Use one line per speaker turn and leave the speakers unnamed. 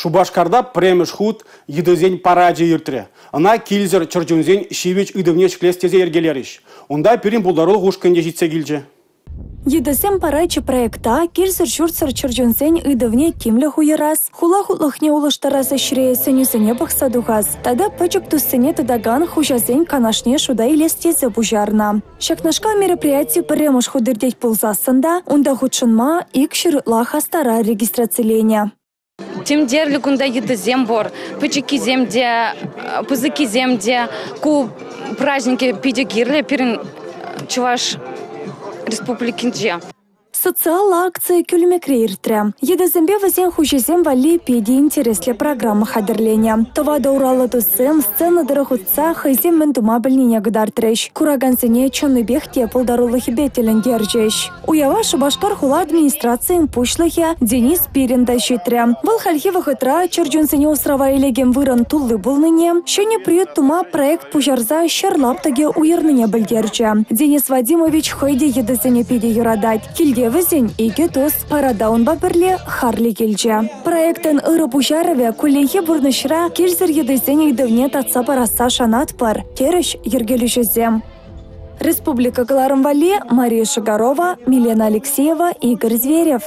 Шупашкарта пӗрремӗш хут йытӑсен парачӗ иртрӗ. Ӑна килсӗр чӗр чунсен ҫивӗч ыйтӑвне ҫӗклес тесе йӗркелерӗҫ. Унта пирӗн пултарулӑх ушкӑнӗ те ҫитсе килчӗ.
Йытӑсен парачӗ проекта килсӗр-ҫуртсӑр чӗр чунсен ыйтӑвне тимлӗх уйӑрас, хула хутлӑхне улӑштарас ӗҫре сӗнӳсене пӑхса тухас тата пӗчӗк туссене тытакан хуҫасен канашне шута илес тесе пуҫарнӑ. Ҫакнашкал мероприяти пӗрремӗш хут иртет пулсассӑн та унта хутшӑнма 200 ытла хастара регистрациленӗ.
Тем тӗрлӗ кунта йытӑсем пур, пӗчӗккисем те, пысӑккисем те. Ку праҫнике питӗ кирлӗ пирӗн Чӑваш Республикинче.
Социаллӑ акци кӳлмекре иртрӗ. Йытӑсемпе вӗсен хуҫисем валли питӗ интереслӗ программа хатӗрленӗ. Тӑватӑ ураллӑ туссем сцена тӑрӑх утса хӑйсем мӗн тума пӗлнине кӑтартрӗҫ. Куракансене чӑннипех те пултарулӑхӗпе тӗлӗнтерчӗҫ. Уява Шупашкар хула администрацийӗн пуҫлӑхӗ Денис Спирин та ҫитрӗ. Вӑл хальхи вӑхӑтра чӗр чунсене усрава илекен вырӑн тулли пулнине, ҫӗнӗ приют тума проект пуҫарса ҫӗр лаптӑкӗ уйӑрнине пӗлтерчӗ. Денис Вадимович хӑй те йытӑсене питӗ юратать. Килте вӗсен икӗ тус, парада унпа пӗрле Харли килчӗ. Проектӑн ырӑ пуҫарӑвӗ кулленхи пурнӑҫра килсӗр йытӑсен ыйтӑвне татса парасса шанатпӑр, терӗҫ йӗркелӳҫӗсем. Республика кӑларӑм валли Мария Шигарова, Милена Алексеева, Игорь Зверев.